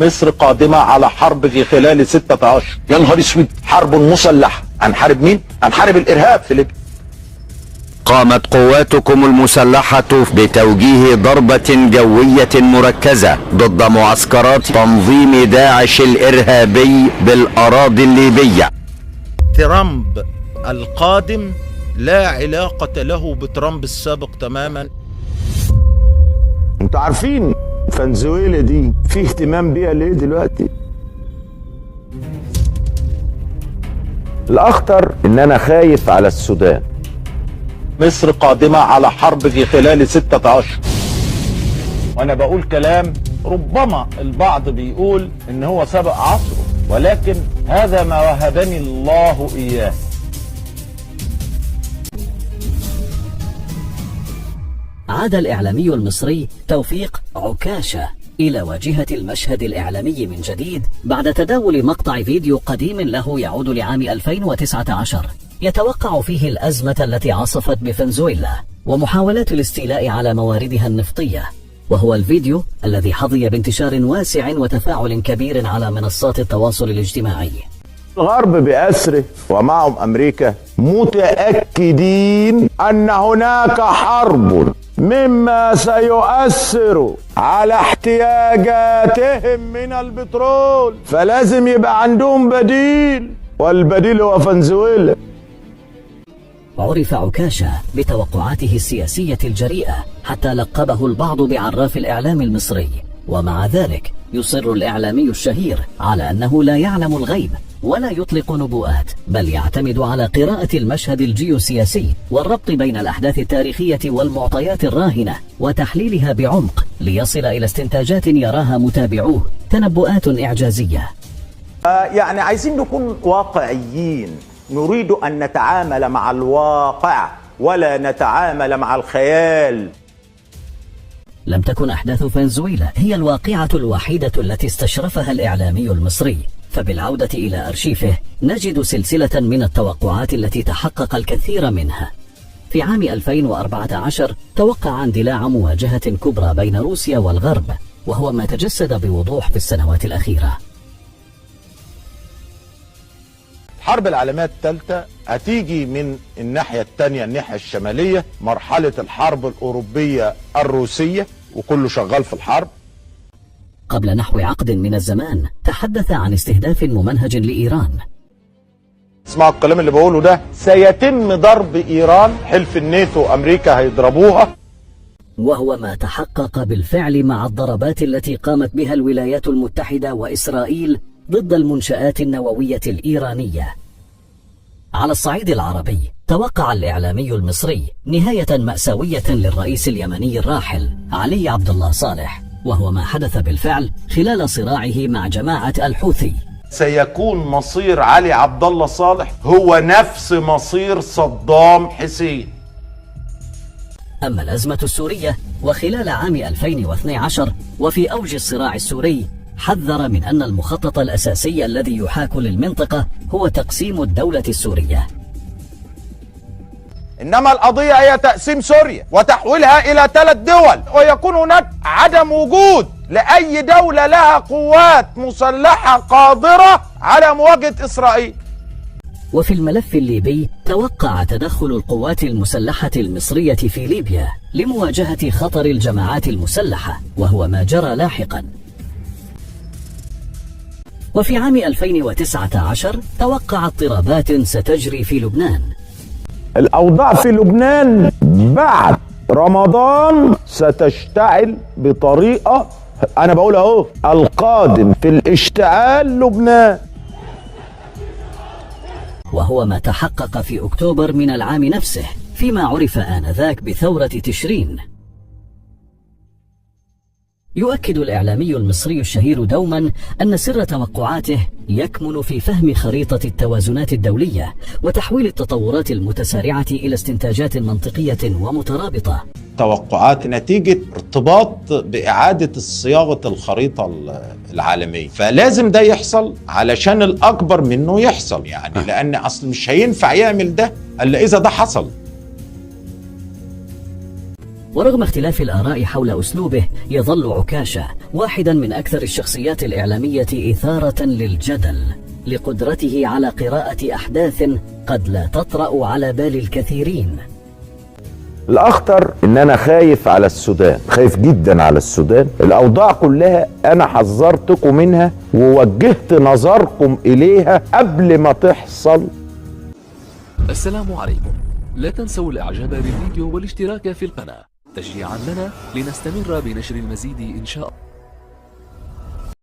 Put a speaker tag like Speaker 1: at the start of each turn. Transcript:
Speaker 1: مصر قادمة على حرب في خلال 6 أشهر. يا نهار اسود، حرب مسلحة. هنحارب مين؟ هنحارب الإرهاب في ليبيا.
Speaker 2: قامت قواتكم المسلحة بتوجيه ضربة جوية مركزة ضد معسكرات تنظيم داعش الإرهابي بالأراضي الليبية.
Speaker 3: ترامب القادم لا علاقة له بترامب السابق تماما.
Speaker 4: انتوا عارفين فنزويلا دي في اهتمام بيها ليه دلوقتي؟ الأخطر إن أنا خايف على السودان.
Speaker 1: مصر قادمة على حرب في خلال 6 أشهر.
Speaker 3: وأنا بقول كلام ربما البعض بيقول إن هو سبق عصره، ولكن هذا ما وهبني الله إياه.
Speaker 5: عاد الإعلامي المصري توفيق عكاشة إلى واجهة المشهد الإعلامي من جديد بعد تداول مقطع فيديو قديم له يعود لعام 2019 يتوقع فيه الأزمة التي عصفت بفنزويلا ومحاولات الاستيلاء على مواردها النفطية، وهو الفيديو الذي حظي بانتشار واسع وتفاعل كبير على منصات التواصل الاجتماعي.
Speaker 4: الغرب بأسره ومعهم أمريكا متأكدين أن هناك حرب مما سيؤثر على احتياجاتهم من البترول، فلازم يبقى عندهم بديل، والبديل هو فنزويلا.
Speaker 5: عرف عكاشة بتوقعاته السياسية الجريئة حتى لقبه البعض بعراف الإعلام المصري، ومع ذلك يصر الإعلامي الشهير على أنه لا يعلم الغيب ولا يطلق نبوءات، بل يعتمد على قراءة المشهد الجيوسياسي والربط بين الأحداث التاريخية والمعطيات الراهنة وتحليلها بعمق ليصل إلى استنتاجات يراها متابعوه تنبؤات إعجازية.
Speaker 6: يعني عايزين نكون واقعيين، نريد أن نتعامل مع الواقع ولا نتعامل مع الخيال.
Speaker 5: لم تكن أحداث فنزويلا هي الواقعة الوحيدة التي استشرفها الإعلامي المصري، فبالعودة إلى أرشيفه نجد سلسلة من التوقعات التي تحقق الكثير منها. في عام 2014 توقع اندلاع مواجهة كبرى بين روسيا والغرب، وهو ما تجسد بوضوح في السنوات الأخيرة.
Speaker 3: الحرب العالمية الثالثة هتيجي من الناحية الثانية، الناحية الشمالية، مرحلة الحرب الأوروبية الروسية، وكله شغال في الحرب.
Speaker 5: قبل نحو عقد من الزمان تحدث عن استهداف ممنهج لإيران.
Speaker 3: اسمعوا الكلام اللي بقوله ده، سيتم ضرب إيران، حلف الناتو أمريكا هيضربوها،
Speaker 5: وهو ما تحقق بالفعل مع الضربات التي قامت بها الولايات المتحدة وإسرائيل ضد المنشآت النووية الإيرانية. على الصعيد العربي توقع الإعلامي المصري نهاية مأساوية للرئيس اليمني الراحل علي عبد الله صالح، وهو ما حدث بالفعل خلال صراعه مع جماعة الحوثي.
Speaker 3: سيكون مصير علي عبد الله صالح هو نفس مصير صدام حسين.
Speaker 5: أما الأزمة السورية وخلال عام 2012 وفي أوج الصراع السوري حذر من أن المخطط الأساسي الذي يحاك للمنطقة هو تقسيم الدولة السورية.
Speaker 3: إنما القضية هي تقسيم سوريا وتحويلها إلى 3 دول، ويكون هناك عدم وجود لأي دولة لها قوات مسلحة قادرة على مواجهة إسرائيل.
Speaker 5: وفي الملف الليبي توقع تدخل القوات المسلحة المصرية في ليبيا لمواجهة خطر الجماعات المسلحة، وهو ما جرى لاحقا. وفي عام 2019 توقع اضطرابات ستجري في لبنان.
Speaker 4: الأوضاع في لبنان بعد رمضان ستشتعل بطريقة، أنا بقول أهو، القادم في الاشتعال لبنان،
Speaker 5: وهو ما تحقق في أكتوبر من العام نفسه فيما عرف آنذاك بثورة تشرين. يؤكد الإعلامي المصري الشهير دوما أن سر توقعاته يكمن في فهم خريطة التوازنات الدولية وتحويل التطورات المتسارعة إلى استنتاجات منطقية ومترابطة.
Speaker 3: توقعات نتيجة ارتباط بإعادة صياغة الخريطة العالمية، فلازم ده يحصل علشان الأكبر منه يحصل، يعني لأن أصل مش هينفع يعمل ده إلا إذا ده حصل.
Speaker 5: ورغم اختلاف الآراء حول أسلوبه، يظل عكاشة واحدا من أكثر الشخصيات الإعلامية إثارة للجدل، لقدرته على قراءة أحداث قد لا تطرأ على بال الكثيرين.
Speaker 6: الاخطر ان انا خايف على السودان، خايف جدا على السودان. الاوضاع كلها انا حذرتكم منها ووجهت نظركم اليها قبل ما تحصل.
Speaker 7: السلام عليكم. لا تنسوا الاعجاب بالفيديو والاشتراك في القناة تشجيعا لنا لنستمر بنشر المزيد ان شاء الله.